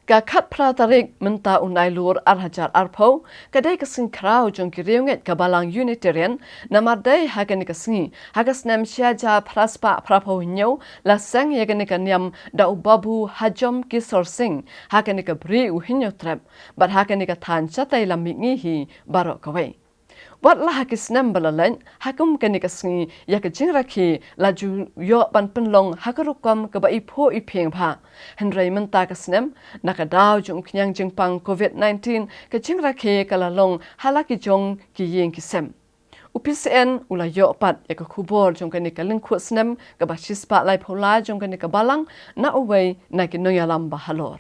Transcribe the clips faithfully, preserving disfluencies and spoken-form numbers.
Ka khatphra tarik mynta u Nailur ar hajar arphew, ka dei ka sngi khraw jong ki riewngeit ka Balang Unitarian, namar dei ha kane ka sngi, ha ka snem shi hajar phra spah phraphew hynñiew, la seng ïa kane ka niam da u Babu Hajom Kisor Singh, ha kane ka bri u Hynñiewtrep, bad ha kane ka thaiñ shatei lam mihngi hi baroh kawei. Wat la ha ki snem ba la leit, ha kum kane ka sngi, ïa ka jingrakhe la ju ïoh ban pynlong ha ka rukom kaba iphuh iphieng bha. Hynrei mynta ka snem, na ka daw jong u khñiang jingpang covid nineteen, ka jingrakhe ka la long ha la ki jong ki ïing ki sem. U P C N u la ïoh pat ïa ka khubor jong kane ka lyngkhuh snem kaba shi spah laiphew lai jong kane ka balang na uwei na ki nongïalam ba halor.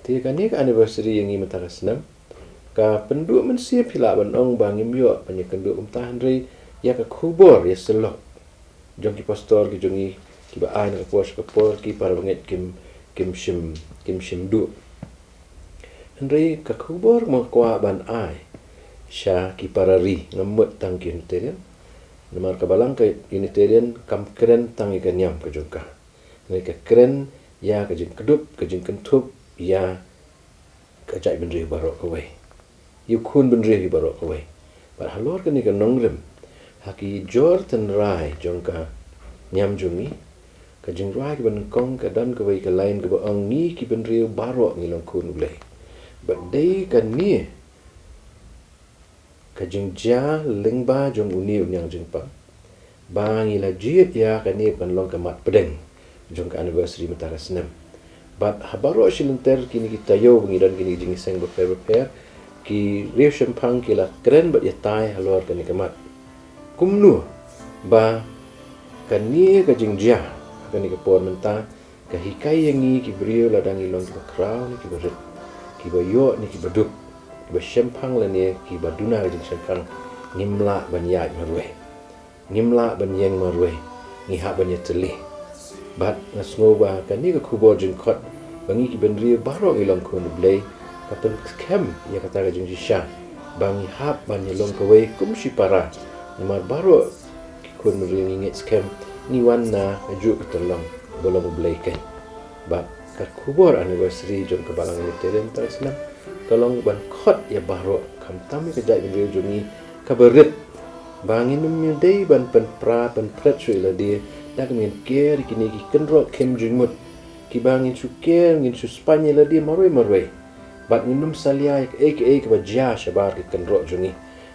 Te kane ka anniversary ïa ngi mynta ka snem, ka pynduh mynsiem phi lah ban ong ba ngim ïoh ban ïakynduh kumta, hynrei ïa ka khubor ïasyllok jong ki pastor ki jong ngi, kiba ai na ka por sha ka por, ki para bangeit kim, kim shym, kim shym duh. Hynrei ka khubor ma kwah ban ai sha ki para ri, ngam mut tang ki Unitarian. Namar ka balang ka Unitarian kam kren tang ïa ka niam ka jong ka. Hynrei ka kren ïa ka jingkdup, ka jingkynthup ïa ka jaitbynriew baroh kawei, ïa u khun bynriew hi baroh kawei. Bad halor kane ka nongrim, ha ki jor tynrai jong ka niam jong ngi, ka jingrwai kaba nyngkong ka don kawei ka lain kaba ong, ngi ki bynriew baroh ngi long khun U Blei. Bad dei kane ka jingjia lyngba jong une u khñiang jingpang ba ngi la jied ïa kane ban long ka mat pdeng jong ka anniversary mynta ka snem. Bad ha baroh shi lynter kine ki taïew ba ngi don kine ki jingïaseng bapher bapher, ki riewshemphang ki la kren bad ïatai halor kane ka mat. Kumno ba kane ka jingjia ha kane ka por mynta ka hikai ïa ngi ki briew lada ngi long kiba khraw ne kiba rit, kiba ïoh ne kiba duk, kiba shemphang lane kiba duna ka jingshemphang, ngim lah ban ïaid marwei, ngim lah ban ïeng marwei, ngi hap ban ïatylli. Bad nga sngew ba kane ka khubor jingkhot ba ngi ki bynriew baroh ngi long khun U Blei, ka pynskhem ïa kata ka jingshisha ba ngi hap ban ïalong kawei kum shipara. Namar baroh ki khun bynriew ngi ngeit skhem ngi wan na kajuh ka tyllong ba long U Blei keiñ. Bad ka khubor anniversary jong ka Balang Unitarian mynta ka snem ka long ban khot ïa baroh, khamtam ïa ka jaitbynriew jong ngi kaba rit, ba ngin ym dei ban pynpra pynpret shuh ïa lade da ka jingker ïa kine ki kynroh khim jingmut, kiba ngin shu ker, ngin shu spaiñ ïa lade marwei marwei. Bad ngin ym salia ïa kaei kaei kaba jia shabar ki kynroh jong ngi,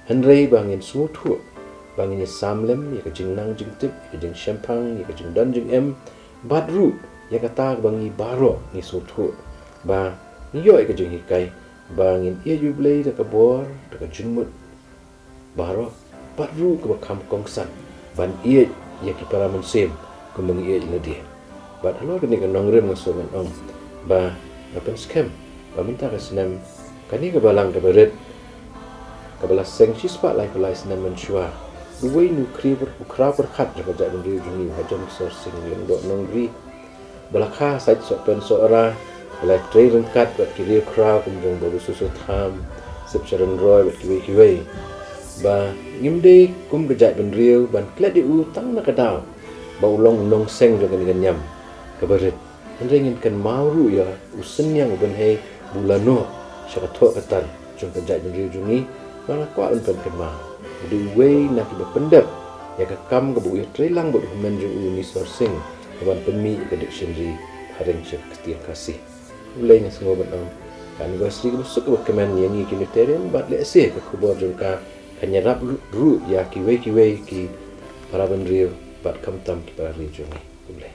hynrei ba ngin sngewthuh ba ngin ïasam lem ïa ka jingnang jingtip, ïa ka jingshemphang, ïa ka jingdon jingem, bad ruh ïa kata kaba ngi baroh ngi sngewthuh ba ngi ïoh ïa ka jinghikai ba ngin ïeit ïa U Blei da ka bor, da ka jingmut baroh, bad ruh kaba kham kongsan ban ïeit ïa ki para mynsiem kumba ngi ïeit ïa lade. Bad halor kane ka nongrim nga sngew ban ong ba nga pynskhem ba mynta ka snem kane ka balang kaba rit, kaba la seng shispah laiphew lai snem mynshuwa, da uwei na u khri-, u khraw pyrkhat jong ka jaitbynriew jong ngi, u Hajom Kisor Singh Lyngdoh Nongbri, ba la kha sait sohpen sohra, ba la trei ryngkat bad ki riewkhraw kum jong Babu Soso Tham, Sipcharan Roy bad kiwei kiwei. Ba ngim dei kum ka jaitbynriew ban klet ïa u tang na ka daw ba u long u nongseng jong kane ka niam kaba rit. Hynrei ngin kynmaw ruh ïa u synñiang u bynhei ba u la noh sha ka thoh ka tar jong ka jaitbynriew jong ngi, ba nga kwah ban pynkynmaw, u dei uwei na kiba pyndep ïa ka kam kaba u ïatreilang bad u hynmen jong u, u Nisor Singh, ka ban pynmih ïa ka dictionary phareng sha ka ktien Khasi. U Blei, nga sngew ban ong, ka anniversary kaba suk kaba kmen ïa ngi ki Unitarian, bad lehse ka khubor jong ka kan ïarap ruh ïa kiwei kiwei ki para bynriew bad khamtam ki para ri jong ngi. U Blei.